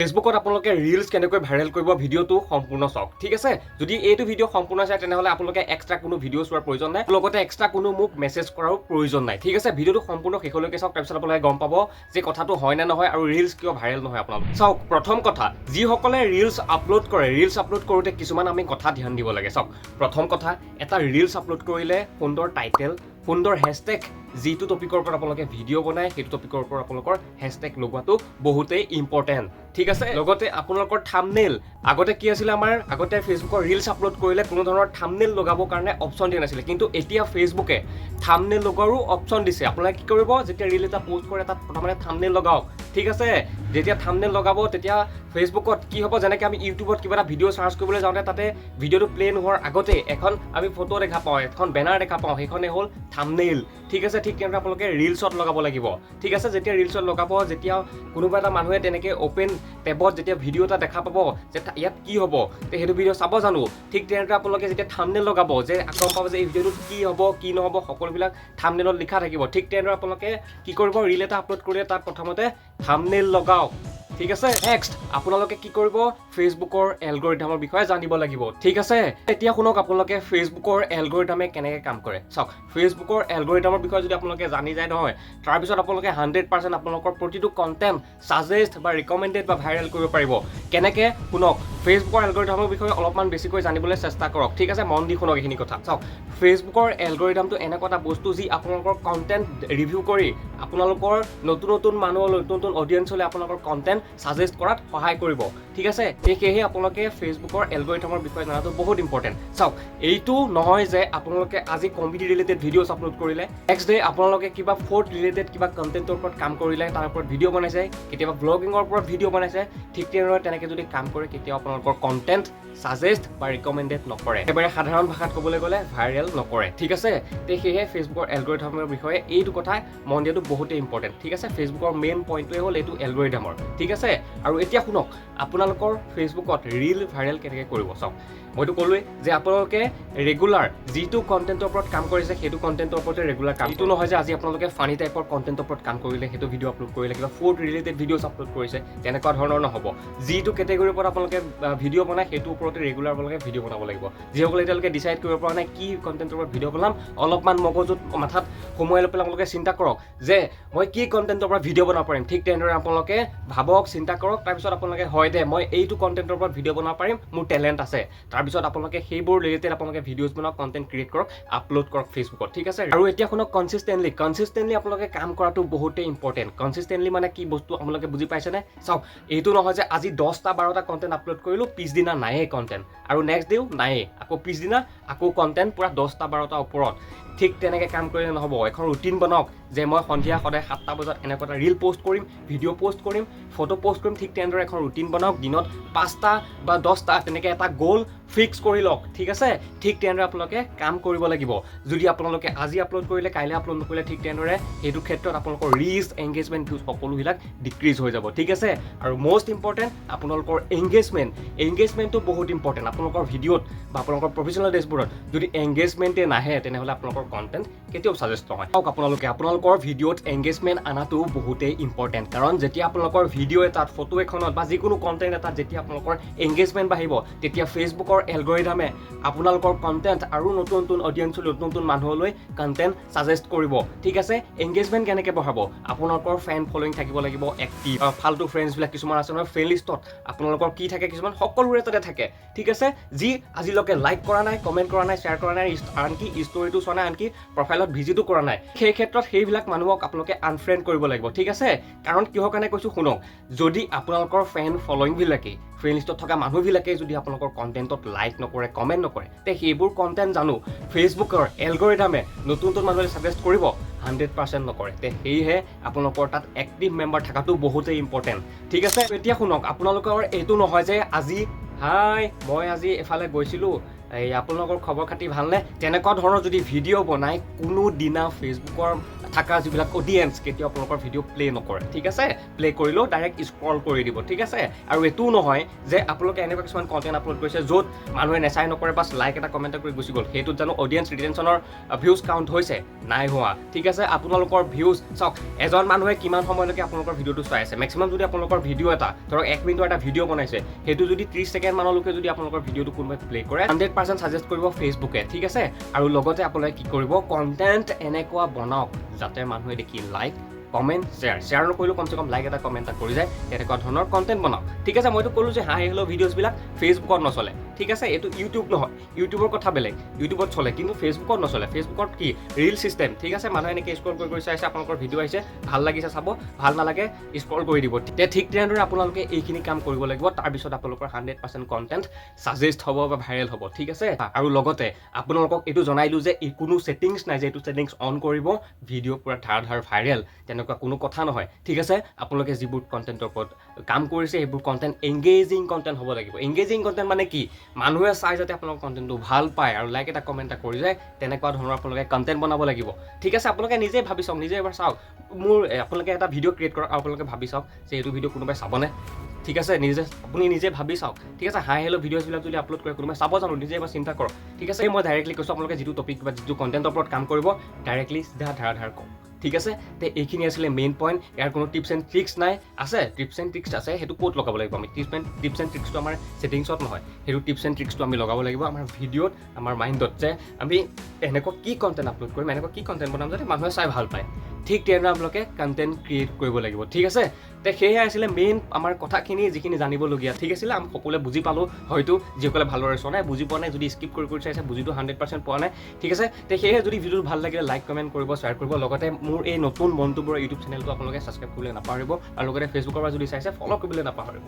ফেচবুকত আপোনালোকে ৰিলছ কেনেকৈ ভাইৰেল কৰিব, ভিডিঅ'টো সম্পূৰ্ণ চাওক, ঠিক আছে? যদি এইটো ভিডিঅ' সম্পূৰ্ণ চায়, তেনেহ'লে আপোনালোকে এক্সট্ৰা কোনো ভিডিঅ' চোৱাৰ প্ৰয়োজন নাই, লগতে এক্সট্ৰা কোনো মোক মেছেজ কৰাৰো প্ৰয়োজন নাই, ঠিক আছে? ভিডিঅ'টো সম্পূৰ্ণ শেষলৈকে চাওক, তাৰপিছত আপোনালোকে গম পাব যে কথাটো হয় নে নহয় আৰু ৰিলছ কিয় ভাইৰেল নহয়। আপোনালোক চাওক, প্ৰথম কথা, যিসকলে ৰিলছ আপলোড কৰে, ৰিলছ আপলোড কৰোঁতে কিছুমান আমি কথা ধ্যান দিব লাগে। চাওক, প্ৰথম কথা, এটা ৰিলছ আপলোড কৰিলে সুন্দৰ টাইটেল, সুন্দৰ হেছটেগ, যিটো টপিকৰ ওপৰত আপোনালোকে ভিডিঅ' বনায়, সেইটো টপিকৰ ওপৰত আপোনালোকৰ হেছটেগ লগোৱাটো বহুতেই ইম্পৰ্টেণ্ট, ঠিক আছে? লগতে আপোনালোকৰ থামনেইল। আগতে কি আছিলে আমাৰ? আগতে ফেচবুকৰ ৰিলছ আপলোড কৰিলে কোনো ধৰণৰ থামনেইল লগাবৰ কাৰণে অপশ্যন দিয়া নাছিলে। কিন্তু এতিয়া ফেচবুকে থামনেইল লগোৱাৰো অপশ্যন দিছে। আপোনালোকে কি কৰিব? যেতিয়া ৰিল এটা প'ষ্ট কৰে, তাত প্ৰথমতে থামনেইল লগাওক, ঠিক আছে? যেতিয়া থামনেইল লগাব, তেতিয়া ফেচবুকত কি হ'ব? যেনেকৈ আমি ইউটিউবত কিবা এটা ভিডিঅ' চাৰ্চ কৰিবলৈ যাওঁতে তাতে ভিডিঅ'টো প্লে নোহোৱাৰ আগতে এখন আমি ফটো দেখা পাওঁ, এখন বেনাৰ দেখা পাওঁ, সেইখনেই হ'ল থামনেইল, ঠিক আছে? ঠিক তেনেদৰে আপোনালোকে ৰিলছত লগাব লাগিব, ঠিক আছে? যেতিয়া ৰিলছত লগাব, যেতিয়া কোনোবা এটা মানুহে তেনেকৈ অ'পেন টেবত যেতিয়া ভিডিঅ' এটা দেখা পাব যে ইয়াত কি হ'ব, তে সেইটো ভিডিঅ' চাব জানো? ঠিক তেনেদৰে আপোনালোকে যেতিয়া থামনেইল লগাব, যে গম পাব যে এই ভিডিঅ'টোত কি হ'ব, কি নহ'ব, সকলোবিলাক থামনেইলত লিখা থাকিব। ঠিক তেনেদৰে আপোনালোকে কি কৰিব? ৰিল এটা আপলোড কৰিলে তাত প্ৰথমতে থামনেইল লগাওক, ঠিক আছে? নেক্সট আপোনালোকে কি কৰিব? ফেচবুকৰ এলগৰিথামৰ বিষয়ে জানিব লাগিব, ঠিক আছে? এতিয়া শুনক, আপোনালোকে ফেচবুকৰ এলগৰিথামে কেনেকৈ কাম কৰে। চাওক, ফেচবুকৰ এলগৰিথামৰ বিষয়ে যদি আপোনালোকে জানি যায় নহয়, তাৰপিছত আপোনালোকে 100% আপোনালোকৰ প্ৰতিটো কণ্টেণ্ট ছাজেষ্ট বা ৰিকমেণ্ডেড বা ভাইৰেল কৰিব পাৰিব। কেনেকৈ শুনক, ফেচবুকৰ এলগৰিথামৰ বিষয়ে অলপমান বেছিকৈ জানিবলৈ চেষ্টা কৰক, ঠিক আছে? মন দি শুনক এইখিনি কথা। চাওক, ফেচবুকৰ এলগৰিথামটো এনেকুৱা এটা বস্তু যি আপোনালোকৰ কণ্টেণ্ট ৰিভিউ কৰি আপোনালোকৰ নতুন নতুন মানুহলৈ, নতুন নতুন অডিয়েঞ্চলৈ আপোনালোকৰ কণ্টেণ্ট ছাজেষ্ট কৰাত সহায় কৰিব, ঠিক আছে? সেয়েহে আপোনালোকে ফেচবুকৰ এলগৰিথামৰ বিষয়ে জনাটো বহুত ইম্পৰ্টেণ্ট। চাওক, এইটো নহয় যে আপোনালোকে আজি কমেডি ৰিলেটেড ভিডিঅ'ছ আপলোড কৰিলে, নেক্সট ডে আপোনালোকে কিবা ফুড ৰিলেটেড কিবা কণ্টেণ্টৰ ওপৰত কাম কৰিলে, তাৰ ওপৰত ভিডিঅ' বনাইছে, কেতিয়াবা ব্লগিঙৰ ওপৰত ভিডিঅ' বনাইছে, ঠিক তেনেদৰে তেনেকৈ যদি কাম কৰে, কেতিয়াও আপোনালোকৰ কণ্টেণ্ট ছাজেষ্ট বা ৰিকমেণ্ডেড নকৰে। একেবাৰে সাধাৰণ ভাষাত ক'বলৈ গ'লে ভাইৰেল নকৰে, ঠিক আছে? তে সেয়েহে ফেচবুকৰ এলগৰিথামৰ বিষয়ে এইটো কথা মন দিয়াটো বহুতেই ইম্পৰ্টেণ্ট, ঠিক আছে? ফেচবুকৰ মেইন পইণ্টটোৱে হ'ল এইটো এলগৰিথামৰ, ঠিক আছে? আৰু এতিয়া শুনক, আপোনালোকৰ ফেচবুকত ৰিল ভাইৰেল কেনেকৈ কৰিব। চাওক, মইতো ক'লোৱেই যে আপোনালোকে ৰেগুলাৰ যিটো কণ্টেণ্টৰ ওপৰত কাম কৰিছে, সেইটো কণ্টেণ্টৰ ওপৰতে ৰেগুলাৰ কাম। এইটো নহয় যে আজি আপোনালোকে ফানী টাইপৰ কণ্টেণ্টৰ ওপৰত কাম কৰিলে, সেইটো ভিডিঅ' আপলোড কৰিলে, কিবা ফুড ৰিলেটেড ভিডিঅ'ছ আপলোড কৰিছে, তেনেকুৱা ধৰণৰ নহ'ব। যিটো কেটেগৰীৰ ওপৰত আপোনালোকে ভিডিঅ' বনায়, সেইটোৰ ওপৰতে ৰেগুলাৰ আপোনালোকে ভিডিঅ' বনাব লাগিব। যিসকলে এতিয়ালৈকে ডিচাইড কৰিব পৰা নাই কি কণ্টেণ্টৰ ওপৰত ভিডিঅ' বনাম, অলপমান মগজুত মাথাত সোমোৱাই লৈ পেলাই আপোনালোকে চিন্তা কৰক যে মই কি কণ্টেণ্টৰ পৰা ভিডিঅ' বনাব পাৰিম। ঠিক তেনেদৰে আপোনালোকে ভাবক, চিন্তা কৰক। তাৰপিছত আপোনালোকে হয় দে, মই এইটো কণ্টেণ্টৰ ওপৰত ভিডিঅ' বনাব পাৰিম, মোৰ টেলেণ্ট আছে, তাৰপিছত আপোনালোকে সেইবোৰ ৰিলেটেড আপোনালোকে ভিডিঅ'জ বনাওক, কণ্টেণ্ট ক্ৰিয়েট কৰক, আপলোড কৰক ফেচবুকত, ঠিক আছে? আৰু এতিয়া শুনক, কনচিষ্টেণ্টলি আপোনালোকে কাম কৰাটো বহুতেই ইম্পৰ্টেণ্ট। কনচিষ্টেণ্টলি মানে কি বস্তু আপোনালোকে বুজি পাইছেনে? চাওক, এইটো নহয় যে আজি 10টা 12টা কণ্টেণ্ট আপলোড কৰিলোঁ, পিছদিনা নায়েই কণ্টেণ্ট আৰু নেক্সট ডেও নায়েই, আকৌ পিছদিনা আকৌ কণ্টেণ্ট পূৰা 10টা 12টা ওপৰত। ঠিক তেনেকৈ কাম কৰিলে নহ'ব। এখন ৰুটিন বনাওক যে মই সন্ধিয়া সদায় 7টা বজাত এনেকুৱা এটা ৰিল প'ষ্ট কৰিম, ভিডিঅ' প'ষ্ট কৰিম, ফটো প'ষ্ট কৰিম। ঠিক তেনেদৰে এখন ৰুটিন বনাওক। দিনত 5টা বা 10টা তেনেকৈ এটা গ'ল ফিক্স কৰি লওক, ঠিক আছে? ঠিক তেনেদৰে আপোনালোকে কাম কৰিব লাগিব। যদি আপোনালোকে আজি আপলোড কৰিলে, কাইলৈ আপলোড নকৰিলে, ঠিক তেনেদৰে সেইটো ক্ষেত্ৰত আপোনালোকৰ ৰিচ, এংগেজমেণ্ট, ভিউজ সকলোবিলাক ডিক্ৰিজ হৈ যাব, ঠিক আছে? আৰু মষ্ট ইম্পৰ্টেণ্ট, আপোনালোকৰ এংগেজমেণ্ট। এংগেজমেণ্টটো বহুত ইম্পৰ্টেণ্ট। আপোনালোকৰ ভিডিঅ'ত বা আপোনালোকৰ প্ৰফেচনেল ডেছবোৰত যদি এংগেজমেণ্টে নাহে, তেনেহ'লে আপোনালোকৰ কণ্টেণ্ট কেতিয়াও ছাজেষ্ট নহয়। চাওক, আপোনালোকে আপোনালোকৰ ভিডিঅ'ত এংগেজমেণ্ট অনাটো বহুতেই ইম্পৰ্টেণ্ট। কাৰণ যেতিয়া আপোনালোকৰ ভিডিঅ' এটাত, ফটো এখনত বা যিকোনো কণ্টেণ্ট এটাত যেতিয়া আপোনালোকৰ এংগেজমেণ্ট বাঢ়িব, তেতিয়া ফেচবুকৰ এলগৰিথামে আপোনালোকৰ কণ্টেণ্ট আৰু নতুন নতুন অডিয়েঞ্চলৈ, নতুন নতুন মানুহলৈ কণ্টেণ্ট ছাজেষ্ট কৰিব, ঠিক আছে? এংগেজমেণ্ট কেনেকৈ বঢ়াব? আপোনালোকৰ ফেন ফল'য়িং থাকিব লাগিব এক্টিভ। ফাল্টু ফ্ৰেণ্ডছবিলাক কিছুমান আছে নহয়, ফ্ৰেণ্ড লিষ্টত আপোনালোকৰ কি থাকে, কিছুমান সকলোৰে তাতে থাকে, ঠিক আছে, যি আজিলৈকে লাইক কৰা নাই, কমেণ্ট কৰা নাই, শ্বেয়াৰ কৰা নাই, আনকি ষ্টৰিটো চোৱা নাই, আনকি প্ৰফাইলত ভিজিটো কৰা নাই। সেই ক্ষেত্ৰত সেইবিলাক মানুহক আপোনালোকে আনফ্ৰেণ্ড কৰিব লাগিব, ঠিক আছে? কাৰণ কিহৰ কাৰণে কৈছোঁ শুনক, যদি আপোনালোকৰ ফেন ফল'য়িংবিলাকেই, ফ্ৰেণ্ড লিষ্টত থকা মানুহবিলাকেই যদি আপোনালোকৰ কণ্টেণ্টত লাইক নকৰে, কমেণ্ট নকৰে, তে সেইবোৰ কণ্টেণ্ট জানো ফেচবুকৰ এলগৰিথামে নতুন নতুন মানুহে ছাজেষ্ট কৰিব? 100% নকৰে। তে সেয়েহে আপোনালোকৰ তাত এক্টিভ মেম্বাৰ থকাটো বহুতেই ইম্পৰ্টেণ্ট, ঠিক আছে? এতিয়া শুনক, আপোনালোকৰ এইটো নহয় যে আজি হাই, মই আজি এফালে গৈছিলোঁ, এই আপোনালোকৰ খবৰ খাতি ভালনে, তেনেকুৱা ধৰণৰ যদি ভিডিঅ' বনাই, কোনো দিনা ফেচবুকৰ থকা যিবিলাক অডিয়েঞ্চ, কেতিয়াও আপোনালোকৰ ভিডিঅ' প্লে নকৰে, ঠিক আছে? প্লে কৰিলেও ডাইৰেক্ট স্ক্ৰল কৰি দিব, ঠিক আছে? আৰু এইটোও নহয় যে আপোনালোকে এনেকুৱা কিছুমান কণ্টেণ্ট আপলোড কৰিছে য'ত মানুহে নেচাই নকৰে, বাছ লাইক এটা, কমেণ্ট এটা কৰি গুচি গ'ল। সেইটোত জানো অডিয়েঞ্চ ৰিটেনশ্যনৰ ভিউজ কাউণ্ট হৈছে? নাই হোৱা, ঠিক আছে? আপোনালোকৰ ভিউজ চাওক, এজন মানুহে কিমান সময়লৈকে আপোনালোকৰ ভিডিঅ'টো চাই আছে। মেক্সিমাম যদি আপোনালোকৰ ভিডিঅ' এটা, ধৰক 1 মিনিটৰ এটা ভিডিঅ' বনাইছে, সেইটো যদি 30 ছেকেণ্ড মানলৈকে যদি আপোনালোকৰ ভিডিঅ'টো কোনোবাই প্লে কৰে, 100% ছাজেষ্ট কৰিব ফেচবুকে, ঠিক আছে? আৰু লগতে আপোনালোকে কি কৰিব? কণ্টেণ্ট এনেকুৱা বনাওক যাতে মানুহে দেখি লাইক, কমেণ্ট, শ্বেয়াৰ, শ্বেয়াৰ নকৰিলেও কমচে কম লাইক এটা, কমেণ্ট এটা কৰি যায়, তেনেকুৱা ধৰণৰ কণ্টেণ্ট বনাওক, ঠিক আছে? মইতো ক'লোঁ যে হাই হেল্ল' ভিডিঅ'ছবিলাক ফেচবুকত নচলে, ঠিক আছে? এইটো ইউটিউব নহয়, ইউটিউবৰ কথা বেলেগ। ইউটিউবত চলে, কিন্তু ফেচবুকত নচলে। ফেচবুকত কি ৰিল চিষ্টেম, ঠিক আছে? মানুহে এনেকৈ স্ক্ৰল কৰি কৰি চাইছে, আপোনালোকৰ ভিডিঅ' আহিছে, ভাল লাগিছে চাব, ভাল নালাগে স্ক্ৰল কৰি দিব। তেতিয়া ঠিক তেনেদৰে আপোনালোকে এইখিনি কাম কৰিব লাগিব। তাৰপিছত আপোনালোকৰ 100% কণ্টেণ্ট ছাজেষ্ট হ'ব বা ভাইৰেল হ'ব, ঠিক আছে? আৰু লগতে আপোনালোকক এইটো জনাই দিওঁ যে এই কোনো ছেটিংছ নাই যে এইটো ছেটিংছ অন কৰিব, ভিডিঅ' পূৰা ধাৰ ধাৰ ভাইৰেল, তেনেকুৱা কোনো কথা নহয়, ঠিক আছে? আপোনালোকে যিবোৰ কণ্টেণ্টৰ ওপৰত কাম কৰিছে, সেইবোৰ কণ্টেণ্ট এংগেজিং কণ্টেণ্ট হ'ব লাগিব। এংগেজিং কণ্টেণ্ট মানে কি? মানুহে চাই যাতে আপোনালোকৰ কণ্টেণ্টটো ভাল পায় আৰু লাইক এটা, কমেণ্ট এটা কৰি যায়, তেনেকুৱা ধৰণৰ আপোনালোকে কণ্টেণ্ট বনাব লাগিব, ঠিক আছে? আপোনালোকে নিজে ভাবি চাওক, নিজে এবাৰ চাওক, মোৰ আপোনালোকে এটা ভিডিঅ' ক্ৰিয়েট কৰক আৰু আপোনালোকে ভাবি চাওক যে এইটো ভিডিঅ' কোনোবাই চাবনে, ঠিক আছে? নিজে আপুনি নিজে ভাবি চাওক, ঠিক আছে? হাই হেল্ল' ভিডিঅ'ছবিলাক যদি আপলোড কৰে, কোনোবাই চাব জানো? নিজে এবাৰ চিন্তা কৰক, ঠিক আছে? মই ডাইৰেক্টলি কৈছোঁ, আপোনালোকে যিটো টপিক বা যিটো কণ্টেণ্টৰ ওপৰত কাম কৰিব, ডাইৰেক্টলি চিধা ধাৰা ধাৰ কওক, ঠিক আছে? তে এইখিনি আছিলে মেইন পইণ্ট। ইয়াৰ কোনো টিপছ এণ্ড ট্ৰিক্স নাই। আছে, টিপছ এণ্ড ট্ৰিক্স আছে। সেইটো ক'ত লগাব লাগিব আমি? টিপছ এণ্ড ট্ৰিক্সটো আমাৰ ছেটিংছত নহয়। সেইটো টিপছ এণ্ড ট্ৰিক্সটো আমি লগাব লাগিব আমাৰ ভিডিঅ'ত, আমাৰ মাইণ্ডত, যে আমি এনেকুৱা কি কণ্টেণ্ট আপলোড কৰিম, এনেকুৱা কি কণ্টেণ্ট বনাম যাতে মানুহে চাই ভাল পায়। ঠিক তেনেদৰে আপোনালোকে কণ্টেণ্ট ক্ৰিয়েট কৰিব লাগিব, ঠিক আছে? তে সেয়াই আছিলে মেইন আমাৰ কথাখিনি, যিখিনি জানিবলগীয়া, ঠিক আছিলে? আমি সকলোৱে বুজি পালোঁ হয়তো। যিসকলে ভালদৰে চোৱা নাই, বুজি পোৱা নাই, যদি স্কিপ কৰি কৰি চাইছে, বুজিটো 100% পোৱা নাই, ঠিক আছে? তে সেয়েহে যদি ভিডিঅ'টো ভাল লাগিলে লাইক, কমেণ্ট কৰিব, শ্বেয়াৰ কৰিব। লগতে মোৰ এই নতুন মনটোবোৰৰ ইউটিউব চেনেলটো আপোনালোকে ছাবস্ক্ৰাইব কৰিবলৈ নাপাহৰিব আৰু লগতে ফেচবুকৰ পৰা যদি চাইছে, ফ'ল' কৰিবলৈ নাপাহৰিব।